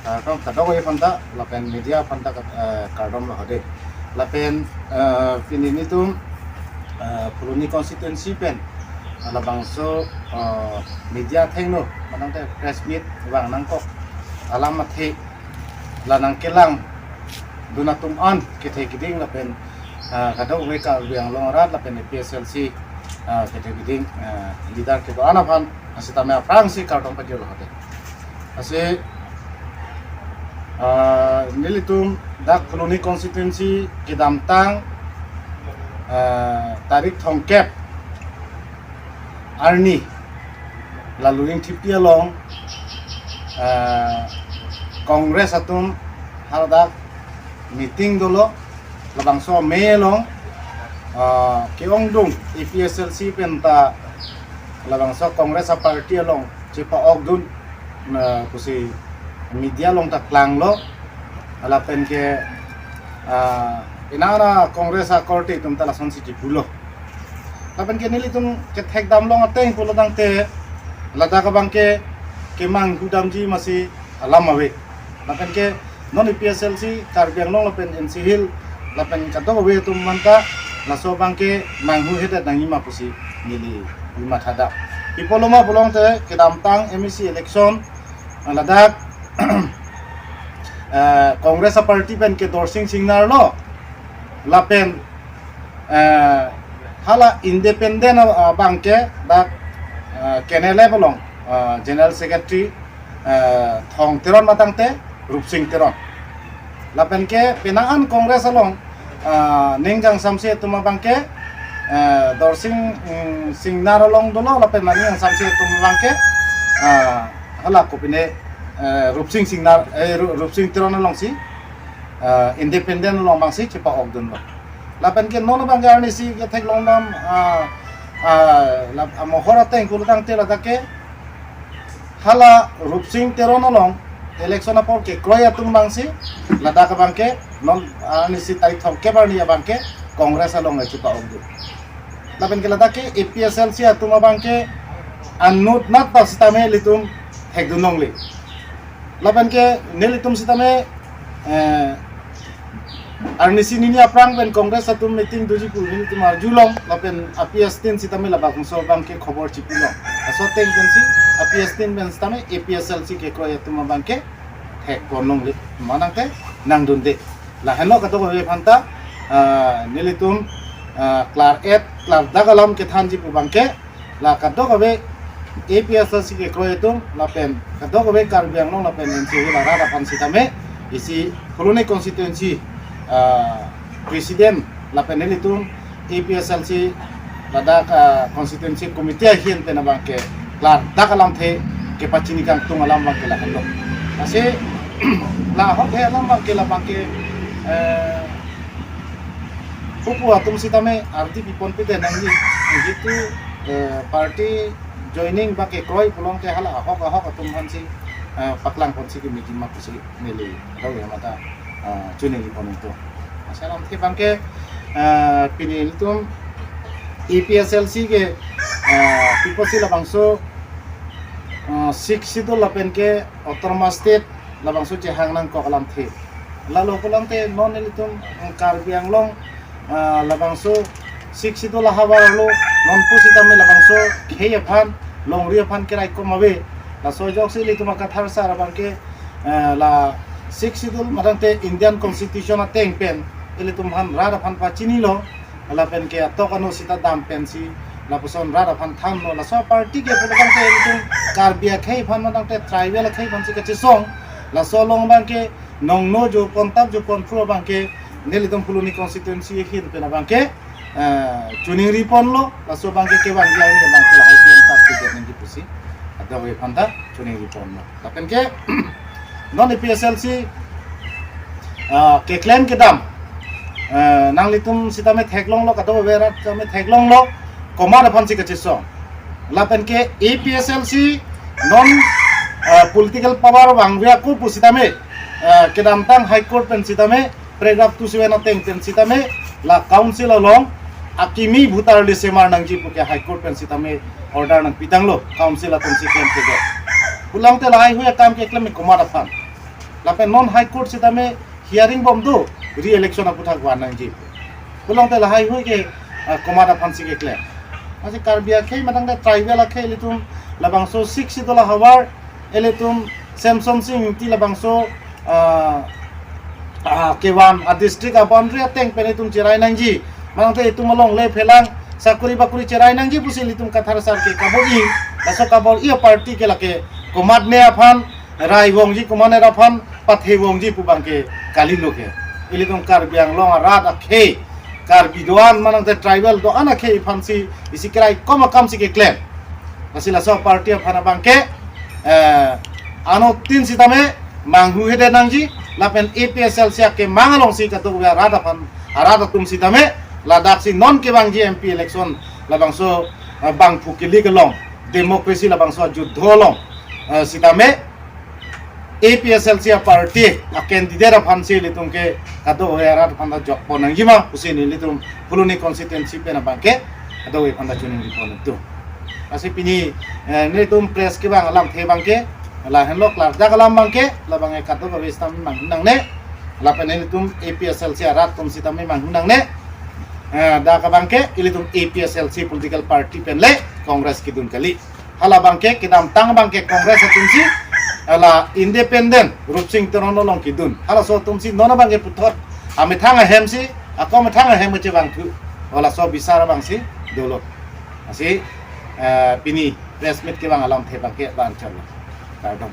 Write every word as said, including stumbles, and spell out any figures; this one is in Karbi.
Kardom kadokave aphanta lapen media aphanta kat-, eh, kardom lo hade. Lapen, eh, pini nelitum, eh, Phuloni constituency pen labangso, eh, media athengno manang te press meet vang nangkok alam athe la nangkelangdun atum an kethe kiding lapen, eh, kadokave Karbi Anglong arat lapen A P H L C, eh, kethe kiding, eh, leader kedo-an aphan sitame aphrangsi kardom pajirlo hade. Lasi, ah, nelitum dak Phuloni constituency kedamtang, ah, tarik thomkep arni la Luringthepi along, ah, Congress atum haladak meeting dolo, labangso amei along, ah, ke-ongdung A P H L C pen ta labangso Congress a party along chepa-okdun, ah, pusi media along ta klanglo. Lapen ke, ah, inara Congress akorte atum ta lasonsi chipulo. Lapen ke nelitum kethekdam long ateng pulo tangte ladak abang ke kemanghu damji masi alam ave. Lapen ke non A P H L C Karbi Anglong lapen N C Hills lapen kadokave atum aphanta laso abang ke manghuhedet nangji ma pusi neli matha dak. Pi apotlo ma pulo tangte kedamtang M A C election ladak, eh, Congress a party pen ke Dorsing Singnar lo, lapen, eh, hala independent a, abang ke dak, eh, K N L F along, eh, General Secretary, eh, Thong Teron ma tangte Rupsing Teron. Lapen ke penang an Congress along, ah, ning kangsamse atum abang ke, eh, Dorsing, mm, Singnar along dolo lapen ning kangsamse atum abang ke, ah, hala kopine, eh, Rupsing Singnar, eh, Ru-, Rupsing Teron alongsi, eh, independent along abangsi chepa-okdunlo. Lapen ke non abang ke arnisi ketheklongdam, ah, ah, lap-, amohor ateng pulo tangte ladak ke hala Rupsing Teron along election apor kekroi atum abangsi ladak abang ke non arnisi tarik thomkep arni abang ke Congress along chepa-okdun. Lapen ke ladak ke A P H L C atum abang ke anut nat ta sitame ilitum thekdun longle. Lapen ke nelitum sitame, eh, arnisi nini aphrang pen Congress atum meeting doji pu nelitum arjulong, lapen A P S tin sitame labangso abang ke khobor chipilong. Laso ateng pensi A P S tin pen sitame A P H L C kekroi atum abang ke thekpon longle, manang te nangdunde. Lahenlo kadokave aphanta, ah, nelitum, ah, klar-et klardak alam kethanji pu abang ke, la kadokave A P H L C kekroi atum lapen kadokave Karbi Anglong lapen N C Hills arat aphan sitame isi Phuloni constituency, ah, president lapen nelitum A P H L C ladak, ah, constituency committee ahin pen abang ke klardak alamthe kepachini kangtung alam abang ke lahenlo. Lasi la ahok he alam abang ke la abang ke, eh, pupu atum sitame ardi pipon pite nangji, jitu, eh, party joining abang kekroi pulo tangte hala ahok ahok atum aphansi, eh, paklangponsi kemeji ma pusi neli kadokave aphanta, eh, choningri pon itu. Lasi alamthe abang ke, eh, pini ilitum A P H L C ke, eh, piposi labangso, eh, Sixth Schedule lapen ke Autonomous State labangso chehang nangkok alamthe. Lalo pulo tangte non ilitum, eh, Karbi Anglong, ah, labangso Sixth Schedule ahavar lo, non pusitame labangso khei aphan, longri aphan keraikom ave. Laso ajoksi ilitum akathar sar abang ke, eh, la Sixth Schedule manang te Indian Constitution ateng pen ilitum aphan rat aphan pachinilo, lapen ke atok ano sita dam pensi lapuson rat aphan thanlo. Laso party ke pulo tangte ilitum Karbi akhei aphan manang te tribal akhei aphansi kachesong. Laso along abang ke nongno jo pontap jo ponphru abang ke nelitum Phuloni constituency ahin pen abang ke, eh, choningri ponlo, laso abang ke kevang jai ni abang ke lahai pen tap ke nangji pusi kadokave aphanta choningri ponlo. Lapen ke non A P H L C, ah, keklem kedam, eh, nanglitum sitame theklonglo, kadokave arat sitame theklonglo, komat aphansi kachesong. Lapen ke A P H L C non, eh, political power vangve ako pusitame, eh, kedamtang High Court pen sitame paragraph two seven ateng pen sitame la council along akimi voter list semar nangji puke High Court pen sitame order nangpitanglo council atumsi klem kedo. Pulo tangte lahaihui akam keklem komat aphan. Lapen non High Court sitame hearing bom do, re-election aputhak van nangji. Pulote lahai hui ke, ah, komat aphansi keklem. Lasi Karbi akhei matangte tribal akhei ilitum labangso Sixth Schedule ahavar ilitum Semsonsing Ingti labangso, ah, ah, kevan a-district a-boundary ateng pen ilitum cherai nangji. Matangte itum alongle phelang sakuri bakuri cherai nangji pusi ilitum Kathar sar ke kabor-i. Laso kabor-i a-party ke lake komatne aphan rai vangji, komatne aphan pathe vangji pu abangke kalilo ke. Ilitum Karbi Anglong arat akhei, Karbi do-an matangte tribal do-an akhei aphansi isi keraikom akamsi keklem. Lasi laso party aphan abangke, eh, anuttin sitame manghuhede nangji, lapen A P H L C akemang alongsi kadokave arat aphan, arat atum sitame ladaksi non kevangji M P election labangso, eh, bangphu kili kelong, democracy labangso ajut dholong, eh, sitame A P H L C a-party a-candidate aphansi ilitum ke kadokave arat aphan ta jokpon nangjima pusi nelitum Phuloni constituency pen abangke kadokave aphan ta choningri pon tu. Lasi pini, eh, nelitum press kevang alamthe abangke lahenlo, klardak alam abangke, labangke kadokave sitame manghu nangne, lapen nelitum A P H L C arat atum sitame manghu nangne, eh, dak abangke ilitum A P H L C political party pen le Congress kedun kali. Hala abangke kedamtang abangke Congress atumsi, hala independent Rupsing Teron along kedun. Halaso atumsi non abangke puthot amethang ahemsi, ako amethang ahem kachevangthu. Halaso bisar abangsi dolo. Lasi, eh, pini press meet kevang alamthe abangke la-an chalo. Kardom.